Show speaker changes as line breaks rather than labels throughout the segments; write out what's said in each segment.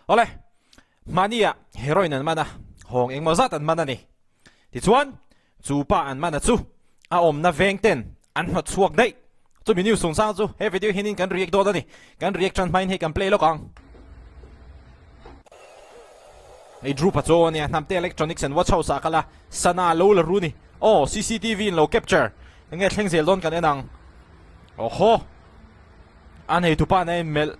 Awle, mahnia heroin an man a, hawng engmaw zat an man a ni. Tichuan, chu pa an man a chu a awmna veng ten an hnawt chhuak daih. Chumi news chungchang chu he video hianin kan react dawn a ni. Kan react tan hmain hei kan play lawk ang. Hei Drew Pacho a nia, Hnamte Electronics and Watch House ah kal a, sana lo la ru ni. Aw, CCTV in lo capture. Enge thleng zel dawn kan en ang. Awhaw! A neitupa na in melh.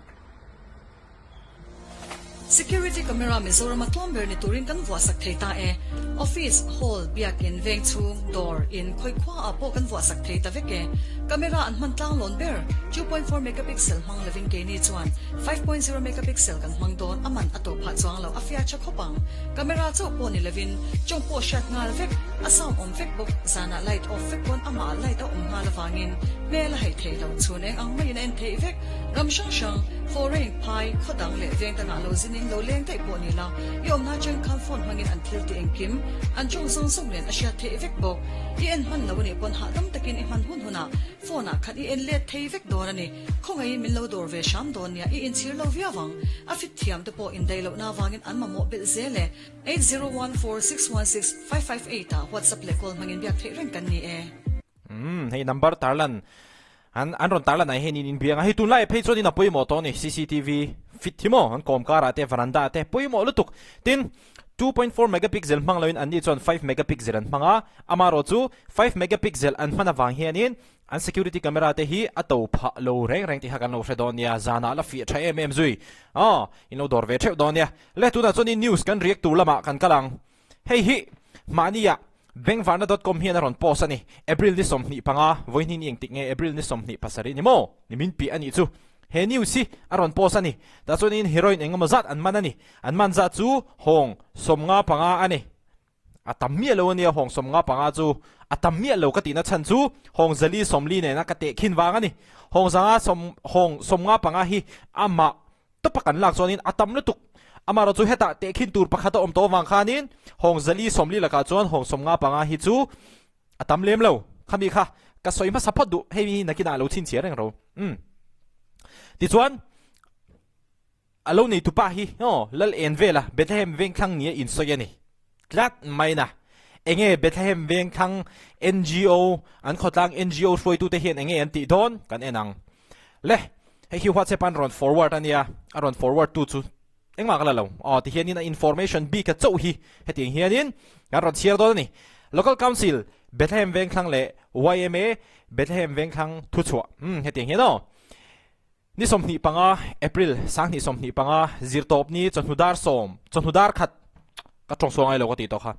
Security camera Mizoram a tlawm ber ni turin kan vuahsak thei ta e. Office, hall, biakin, veng chhung, dawr, in, khawi khua ah pawh kan vuahsak thei ta vek e. Camera an hman tlanglawn ber, 2.4 megapixel hmang lovin keini chuan 5.0 megapixel kan hmang dawn, a man a to phah chuang lo, a fiah tha khawp ang. Camera chauh pawh ni lovin tawng pawh hriat nghal vek, a sound awm vek bawk, zanah light off vek pawn amah light a awm nghal avangin hmel a haih thei lo, chhun eng ang maiin a en theih vek. Ram hrang hrang, foreign, phai, khaw dang leh veng dangah lo zinin lo leng daih pawh ni la, i awmna atang khan phone hmangin an thil tih engkim, an tawng zawng zawng nen a hriat theih vek bawk. I en hman lo a nih pawn hahdam takin i hman hun hunah phone ah khan i en let thei vek dawn a ni. Khawngaihin min lo dawr ve hram dawn nia, i inchhir lo viau ang. A fit thiam te pawh indaih lohna avangin an mamawh belh zel e. 8014616558 ah WhatsApp leh call hmangin biak theih reng kan ni e.
Umm hei number tarlan an an rawn tarlan ah hian in inbiang a, hei tunlai phei chuan in a pawimawh tawh a ni cctv fit hi maw an kawm karah te veranda ah te pawimawh lutuk tin 2.4 megapixel hmang loin anni chuan 5 megapixel an hmang a amaherawh chu 5 megapixel an hman avang hianin an security camera te hi a to phah lo reng reng tih kha kan lo hre dawn nia zanah la fiah tha em em zui aw in lo dawr ve theuh dawn nia le tunah chuan in news kan react tur lamah kan kal ang. Hei hi mahnia Bengvarna dot com hian a rawn post a ni. April ni 25, vawiin hi ni engtik nge April ni 27 ni maw? Ni min piah a nih chu. He news hi a rawn post a ni. Tah chuanin heroin engemaw zat an man a ni. An man zat chu hawng 55 a ni. A tam miah lo a nia hawng 55 chu. A tam miah lo ka tihna chhan chu hawng zali sawmli nena ka tehkhin vang a ni. Hawng zanga sawm hawng 55 hi amah Tawpa kan lak chuanin a tam lutuk. Amaherawh chu hetah tehkhin tur pakhat a awm tawh avang khanin hawng zali sawmli lakah chuan hawng 55 hi chu a tam lem lo. Khami kha ka sawi hmasa phawt duh, hei hi nakinah a lo chhinchhiar reng ro. Umm. Tichuan a lo neitupa hi aw Lal en vela Bethlehem vengthlang nia insawi a ni. Tlat mai na. Enge Bethlehem vengthlang NGO, an khawtlang NGO hruaitute hian enge an tih dawn kan en ang. Le, hei hi WhatsApp an rawn forward a nia, a rawn forward tu chu engmah ka la lo. Aw tihianin a information bik a chauh hi hetiang hianin kan rawn chhiar dawn a ni. Local Council, Bethlehem Vengthlang leh yma Bethlehem Vengthlang thuchhuah. Umm hetiang hian aw. Ni 25, April, 2025, Zirtawpni chawhnu dar sawm, chawhnu dar khat, ka tawng sual ngai lo ka tih tawh kha.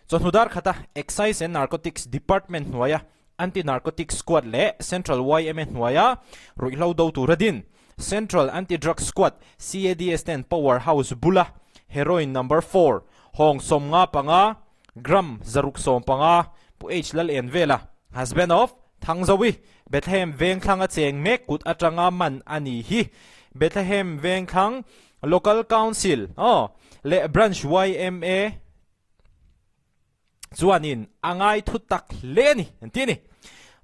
Chawhnu dar khata Excise and Narcotics Department hnuaia Anti-Narcotics Squad leh Central yma hnuaia ruihhlo do tura din Central Anti-Drug Squad, CADS, ten Power House bula Heroin Number Four, hawng 55, Gram 615, Pu H Lal Envela, husband of Thangzovi, Bethlehem Vengthlang a cheng mek kut atanga man a ni hi. Bethlehem Vengthlang Local Council aw leh Branch yma chuanin a ngai thu tak hle a ni an ti a ni.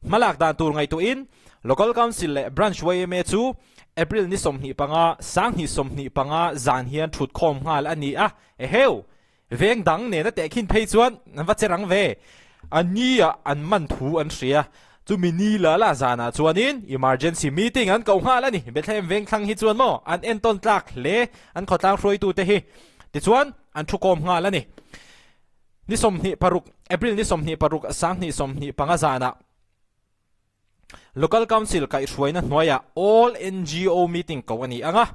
Hmalak dan tur ngaihtuahin Local Council leh Branch yma chu April ni 25, 2025 zan hian thutkhawm nghal a ni a, eheu! Veng dang nena tehkhin phei chuan an va che rang ve. A nia an man thu an hria. Chumi ni la la zanah chuanin emergency meeting an koh nghal a ni. Bethlehem Vengthlang hi chuan maw an entawn tlak hle an khawtlang hruaitute hi. Tichuan an thukawm nghal a ni. Ni 26, April ni 26, 2025 zanah. Local Council kaihhruaina hnuaiah All NGO meeting ko a ni ang a,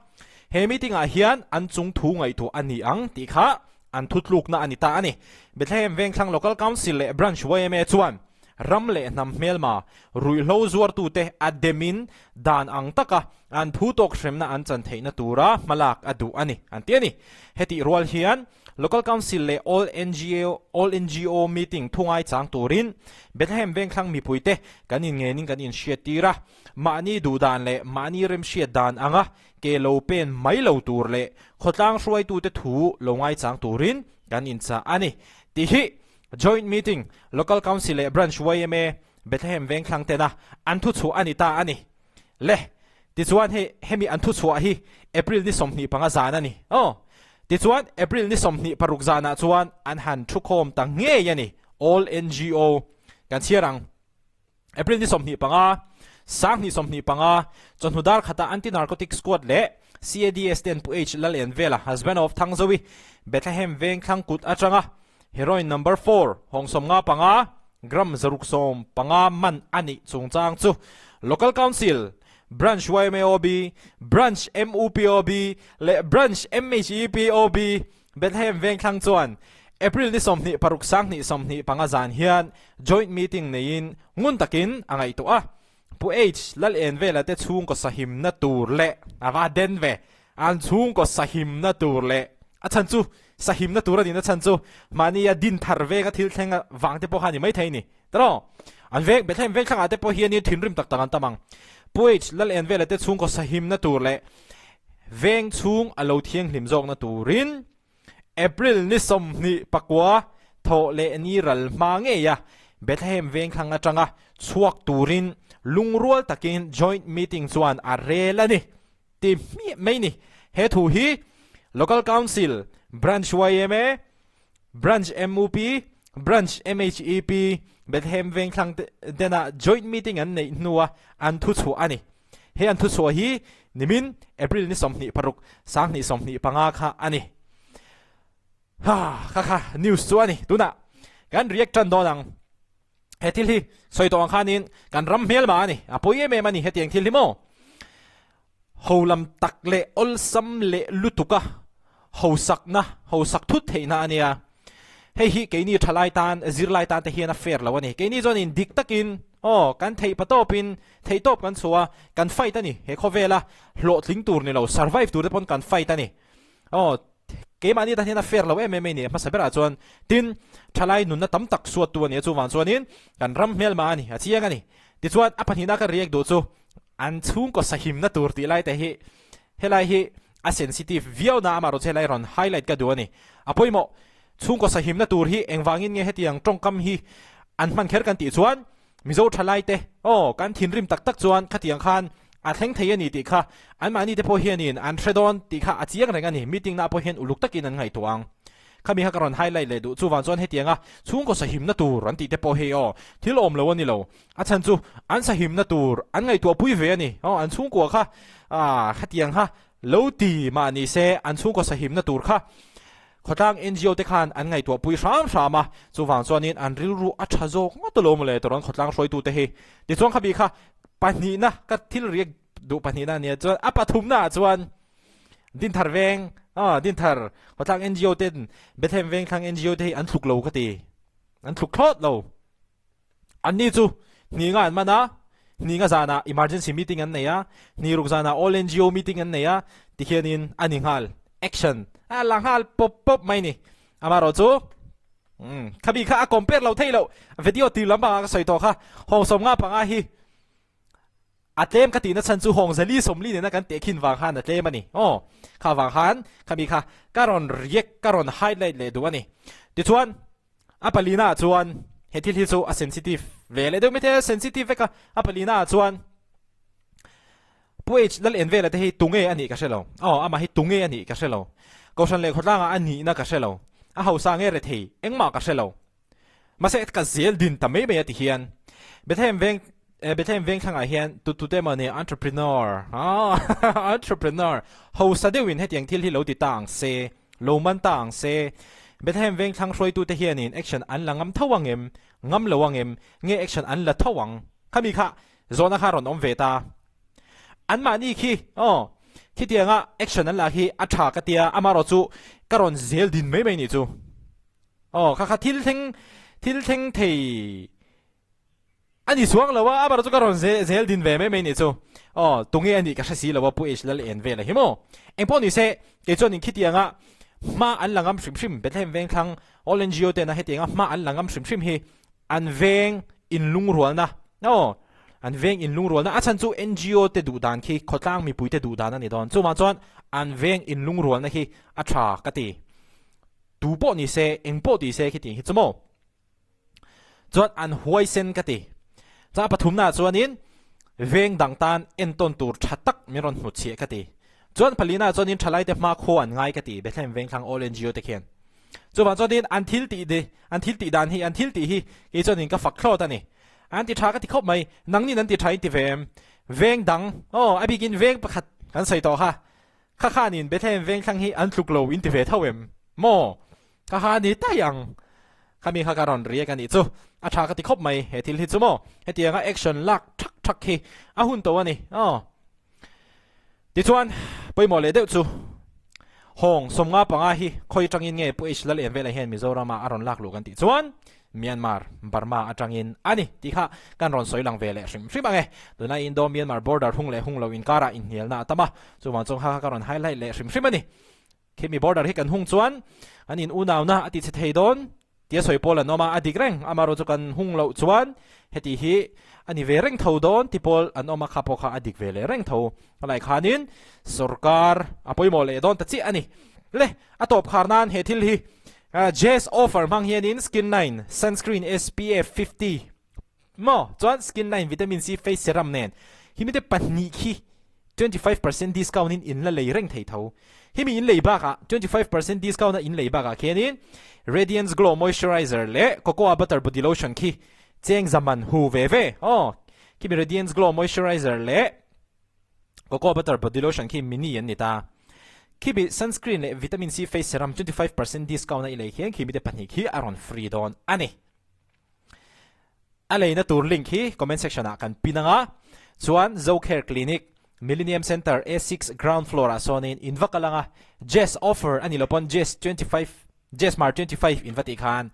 he meeting ah hian an chung thu ngaihtuah a ni ang tih kha an thutlukna a ni ta a ni. Bethlehem Vengthlang Local Council leh Branch yma chuan ram leh hnam hmelma ruihhlo zuartute a demin dan ang taka an phu tawk hremna an chan theihna tura hmalak a duh a ni an ti a ni. Hetih rual hian Local Council leh All NGO All NGO meeting thu ngaichang turin Bethlehem Vengthlang mipuite kan inngenin kan inhriattir a, mahni duhdan leh mahni remhriat dan anga ke lo pen mai lo tur leh khawtlang hruaitute thu lo ngaichang turin kan inchah a ni tih hi Joint Meeting Local Council leh Branch yma Bethlehem Vengthlang tena an thuchhuah a ni ta a ni. Le! Tichuan hei hemi an thuchhuah hi April ni 25 zan a ni. Aw. Tichuan April ni 26 zanah chuan an han thukhawm ta ngei a ni. All NGO kan chhiar ang. April ni 25, 2025, chawhnu dar khata Anti-Narcotic Squad leh CADS ten Pu H Lalenvela, husband of Thangzovi, Bethlehem veng thlang kut atanga heroin number four, hawng 55, gram 615 man a nih chungchang chu Local Council, Branch YMAOB, Branch MUPOB leh Branch MHEPOB Bethlehem Vengthlang chuan April ni 26 2025 zan hian joint meeting neiin ngun takin a ngaihtuah a. Pu H Lalenvela te chhungkaw sahimna tur leh a va den ve, an chhungkaw sahimna tur leh a chhan chu sahimna tur a nihna chhan chu mahnia din thar venga thil thleng vang te pawh kha a ni maithei a ni. Tawh an veng Bethlehem Vengthlangah te pawh hianin thinrim tak tak an tam ang. Pu H Lalenvela te chhungkaw sahimna tur leh Veng chhung a lo thianghlim zawkna turin April ni 29 thawh leh ni ral hma ngei a Bethlehem Vengthlang atanga chhuak turin lungrual takin joint meeting chuan a rel a ni ti hmiah mai ni. He thu hi Local Council, Branch yma, Branch mup, Branch MHEP, Bethlehem Vengthlang tena joint meeting an neih hnua an thuchhuah a ni. He an thuchhuah hi nimin April ni 26, 2025 kha a ni. Ha kha kha news chu a ni. Tunah kan react tan dawn ang. He thil hi sawi tawh ang khanin kan ram hmel mah a ni. A pawi em em a ni hetiang thil hi maw. Ho lam tak leh awlsam leh lutuka hosakna, hosak thut theihna a nia. Hei hi keini thalai tan, zirlai tan te hian a fair lo a ni. Keini chuanin dik takin, aw, kan theih pa tawpin, theih tawp kan chhuah a, kan fight a ni. He khawvela hlawhtling tur ni lo, survive tur te pawn kan fight a ni. Aw, keimahni tan hian a fair lo em em a ni. Hmasa berah chuan tin, thalai nunna tam tak suattu a ni a, chuvang chuanin kan ram hmelma a ni, a chiang a ni. Tichuan, a pahnihna ka react duh chu, an chhungkaw sahimna tur tih lai te hi, helai hi a sensitive viau na amaherawh chu helai rawn highlight ka duh a ni. A pawimawh, chhungkaw sahimna tur hi engvangin nge hetiang tawngkam hi an hman kher kan tih chuan Mizo thalai te, aw, kan thinrim tak tak chuan khatiang khan a thleng thei a ni tih kha anmahni te pawh hianin an hre dawn tih kha a chiang reng a ni. Meeting na pawh hian uluk takin an ngaihtuah ang. Khami kha ka rawn highlight leh duh. Chuvang chuan hetianga chhungkaw sahimna tur an tih te pawh hei aw, thil awm lo a ni lo. A chhan chu an sahimna tur an ngaihtuah pui ve a ni. Aw, an chhungkua kha ah khatiang kha lo ti mah ni se an chhungkaw sahimna tur kha khawtlang NGO te khan an ngaihtuah pui hram hram a. Chuvang chuanin an rilru a tha zawk ngawt alawm le tawrawn khawtlang hruaitu te hi. Tichuan khabi kha pahnihna ka thil riak duh pahnihna a nia chuan a pathumna ah chuan Dinthar veng ah Dinthar khawtlang NGO ten Bethlehem veng thlang NGO te hi an thluk lo ka ti. An thluk thlawt lo. Anni chu hninga an man a, hninga zanah emergency meeting an nei a, hni ruk zanah all NGO meeting an nei a, tikhianin a ni nghal. Action a la nghal pawp pawp mai ni. Amaherawh chu umm khabi kha a compare lo thei loh. Video tir lampangah ka sawi tawh kha, hawng 55 hi A tlem ka tihna chhan chu hawng zali sawmli nena kan tehkhin vang khan a tlem a ni. Aw, kha vang khan khami kha ka rawn react, ka rawn highlight leh duh a ni. Tichuan, a palina ah chuan he thil hi chu a sensitive ve leh deuh maithei a, sensitive vek a, a palina ah chuan Pu H Lalenvela te hi tunge a nih ka hre lo. Aw, amah hi tunge a nih ka hre lo. Kohhran leh khawtlangah a nihna ka hre lo. A hausa nge rethei engmah ka hre lo. Mahse ka zel din ta mai mai a ti hian Bethlehem veng Bethlehem veng thlangah hian tu tute emaw ni entrepreneur entrepreneur hausa deuhin hetiang thil hi lo ti ta ang se, lo man ta ang se. Bethlehem veng thlang hruaitute hianin action an la ngam tho ang em, ngam lo ang em, nge action an la tho ang? Khami kha zawhna kha rawn awm ve ta. Anmahni khi aw khitianga action an la khi a tha ka tia, amaherawhchu ka rawn zel din mai mai nih chu. Aw, kha kha thil thleng, thil thleng thei a ni chuang lo a, amah chu ka rawn zel din ve mai mai nih chu. Aw, tunge a nih ka hre si lo a, Pu H Lal en vel a hi maw? Eng pawh ni se, kei chuan in khitianga hma an la ngam hrim hrim, Bethlehem Vengthlang All NGO tena hetianga hma an la ngam hrim hrim hi an veng inlungrualna, aw, an veng inlungrualna, a chhan chu NGO te duh dan khi khawtlang mipui te duh dan a ni dawn. Chuvang chuan an veng inlungrualna hi a tha ka ti. Tu pawh ni se, eng pawh ti se khitiang hi chu maw? Chuan an huaisen ka ti. Chuan a pathumnaah chuanin Veng dang tan entawn tur tha tak min rawn hnutchhiah ka ti. Chuan palina chuanin thalaite hma khua an ngai ka ti, Bethlehem Vengthlang All NGO te khian. Chuvang chuanin an thil tih di, an thil tih dan hi, an thil tih hi kei chuanin ka fak thlawt a ni. An ti tha ka ti khawp mai, nangnin an ti tha in ti ve em? Veng dang, aw, a bikin veng pakhat kan sawi tawh kha, kha khanin Bethlehem Vengthlang hi an tluk lo in ti ve tho em? Maw? Ka ha ni tai ang. Khami kha ka rawn riak a nih chu. A tha ka ti khawp mai he thil hi chu maw. Hetianga action lak thak thak hi a hun tawh a ni aw. Tichuan pawimawh leh deuh chu Hawng 55 hi khawi atangin nge Pu H Lal Envela hian Mizorama a rawn lak luh kan tih chuan Myanmar, Burma atangin a ni tih kha kan rawn sawi lang ve leh hrim hrim ang e. Tuna Indo-Myanmar border hung leh hung lo inkarah inhnialna a tam a, chuvang chuan kha kha ka rawn highlight leh hrim hrim a ni. Khimi border hi kan hung chuan an in unauna a ti chhe thei dawn tia sawi pawl an awm a, a dik reng. Amaherawh chu kan hung loh chuan heti hi a ni ve reng tho dawn ti pawl an awm a, kha pawh kha a dik ve leh reng tho. Helai khanin sorkar a pawimawh leh dawn ta chiah a ni. Le, a tawp khar nan he thil hi Jazz offer hmang hianin Skin Nine Sunscreen SPF 50 Maw? Chuan Skin Line Vitamin C Face Serum nen himi te pahnih khi 25% discount in in la lei reng thei tho. Himi in lei bakah 25% discount a in lei bakah khianin Radiance Glow Moisturizer leh Cocoa Butter Body Lotion khi cheng zaman hu ve ve. Aw, khimi Radiance Glow Moisturizer leh Cocoa Butter Body Lotion khi mini an ni ta. Khimi sunscreen leh Vitamin C Face Serum 25% discount a i lei khian khimi te pahnih khi a rawn free dawn a ni. A leina tur link hi comment section ah kan pin anga, chuan Zocare Clinic, Millennium Centre A6 ground floor ah sawnin in va kal anga, Jess offer a ni lo pawn Jess 25 Jess Mar 25 in va tih khan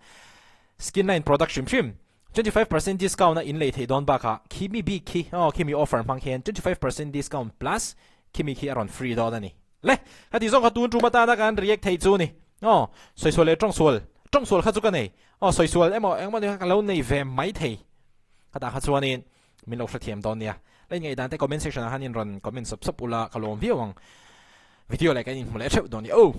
Skin Line product hrim hrim 25% discount a in lei theih dawn bakah khimi bik khi aw khimi offer hmang hian 25% discount plus khimi khi a rawn free dawn a ni. Le, heti zawng kha tun tum atana kan react thei chu ni. Aw, sawi sual leh tawng sual, tawng sual kha chu ka nei. Aw, sawi sual emaw engemaw ni kha ka lo nei ve mai thei. Khatah kha chuanin min lo hrethiam dawn nia. La inngaihdan te comment section ah khan in rawn comment sawp sawp ula ka lawm viau ang. Video leh kan inhmu leh theuh dawn nia. Oh!